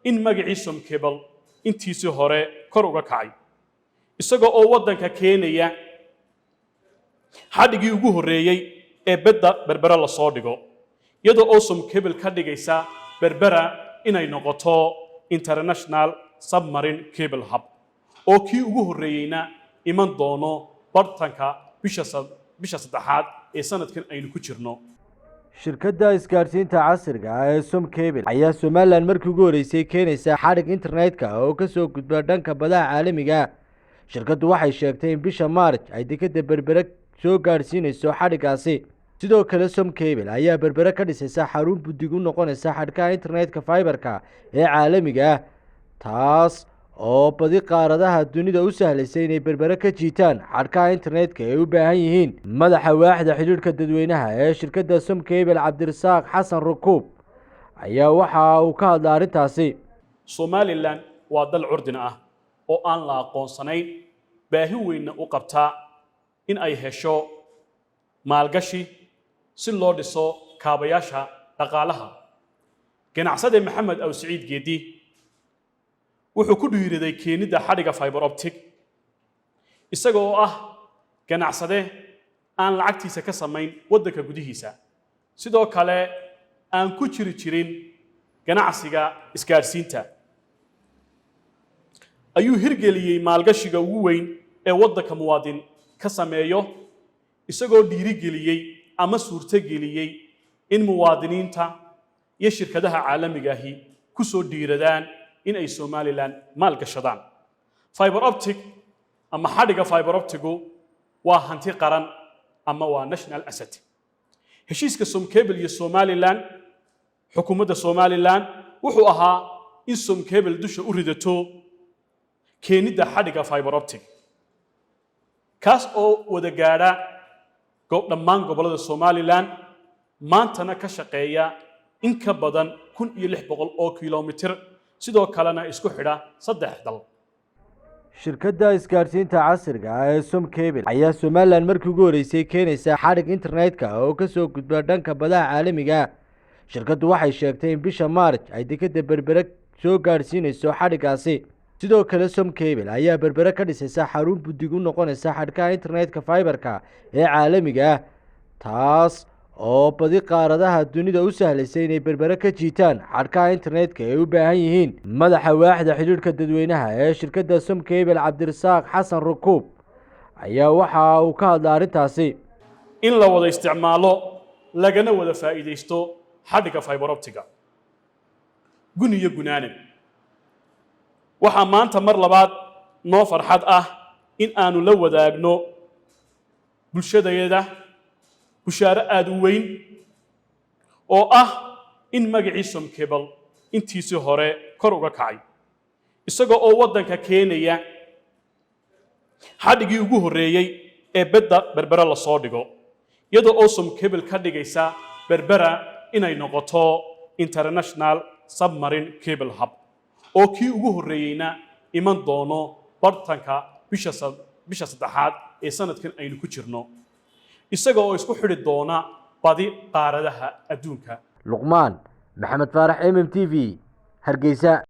In magacii Somcable intiisii hore kor uga kacay, isaga oo waddanka keenaya xadhigii ugu horreeyey ee badda Berbera lasoo dhigo, iyadoo oo Somcable ka dhigaysa Berbera inay noqoto international submarine cable hub, oo kii ugu horreeyeyna iman doono bartanka bisha saddexaad ee sanadkan aynu ku jirno. Shirkadda isgaadhsiinta casriga ah ee Somcable ayaa Somaliland markii ugu horreysay keenaysa xadhig internetka oo ka soo gudba dhanka badaha caalamiga. Shirkaddu waxay sheegtay in bisha March ay dekadda Berbere soo gaadhsiinayso xadhiggaasi. Sidoo kale, Somcable ayaa Berbere ka dhisaysa xarun budig u noqonaysa xadhkaha internetka fiberka ee caalamiga ah, taas oo badi qaaradaha dunida u sahlaysa inay Berbere ka jiitaan xadhkaha internetka ay u baahan yihiin. Madaxa waaxda xidhiidhka dadweynaha ee shirkadda Somcable, Cabdirasaaq Xasan Rukuub, ayaa waxa uu ka hadlay arrintaasi. Somaliland waa dal curdin ah oo aan la aqoonsanayn, baahi weynna u qabtaa in ay hesho maalgashi si loo dhiso kaabayaasha dhaqaalaha. Ganacsade Maxamed Aw Siciid Geedi wuxuu ku dhiiriday keenidda xadhigga fiber optic, isaga oo ah ganacsade aan lacagtiisa ka samayn waddanka gudihiisa, sidoo kale aan ku jiri jirin ganacsiga isgaadhsiinta, ayuu hirgeliyey maalgashiga ugu weyn ee waddanka muwaadin ka sameeyo, isagoo dhiirigeliyey ama suurtogeliyey in muwaadiniinta iyo shirkadaha caalamiga ahi ku soo dhiiradaan in ay Somaliland maalgashadaan. Fiber optic ama xadhigga fiber opticgu waa hanti qaran ama waa national asset. Heshiiska Somcable iyo Somaliland, xukuumadda Somaliland, wuxuu ahaa in Somcable dusha u ridato keenidda xadhigga fiber optic, kaas oo wada gaadha dhammaan gobollada Somaliland, maantana ka shaqeeya in ka badan 1600 oo kilomitir, sidoo kalena isku xidha saddex dal. Shirkadda isgaadhsiinta casriga ah ee Somcable ayaa Somaliland markii ugu horreysay keenaysa xadhig internetka oo ka soo gudba dhanka badaha caalamiga. Shirkaddu waxay sheegtay in bisha March ay dekadda Berbere soo gaadhsiinayso xadhiggaasi. Sidoo kale, Somcable ayaa Berbere ka dhisaysa xarun budig u noqonaysa xadhkaha internetka fiberka ee caalamiga ah, taas oo badi qaaradaha dunida u sahlaysa inay Berbere ka jiitaan xadhkaha internetka ay u baahan yihiin. Madaxa waaxda xidhiidhka dadweynaha ee shirkadda Somcable, Cabdirasaaq Xasan Rukuub, ayaa waxa uu ka hadlay arrintaasi. In la wada isticmaalo lagana wada faa'iidaysto xadhigga fiber opticga. Gun iyo gunaanad, waxaa maanta mar labaad noo farxad ah in aanu la wadaagno bulshadayada bushaaro aada u weyn oo ah in magacii Somcable intiisii hore kor uga kacay, isaga oo waddanka keenaya xadhiggii ugu horreeyey ee badda Berbera lasoo dhigo, iyadoo oo Somcable ka dhigaysa Berbera inay noqoto international submarine cable hub, oo kii ugu horreeyeyna iman doono bartanka bisha saddexaad ee sanadkan aynu ku jirno, isaga oo isku xidhi doona badi qaaradaha adduunka. Luqmaan Maxamed Faarax, MMTV, Hargeysa.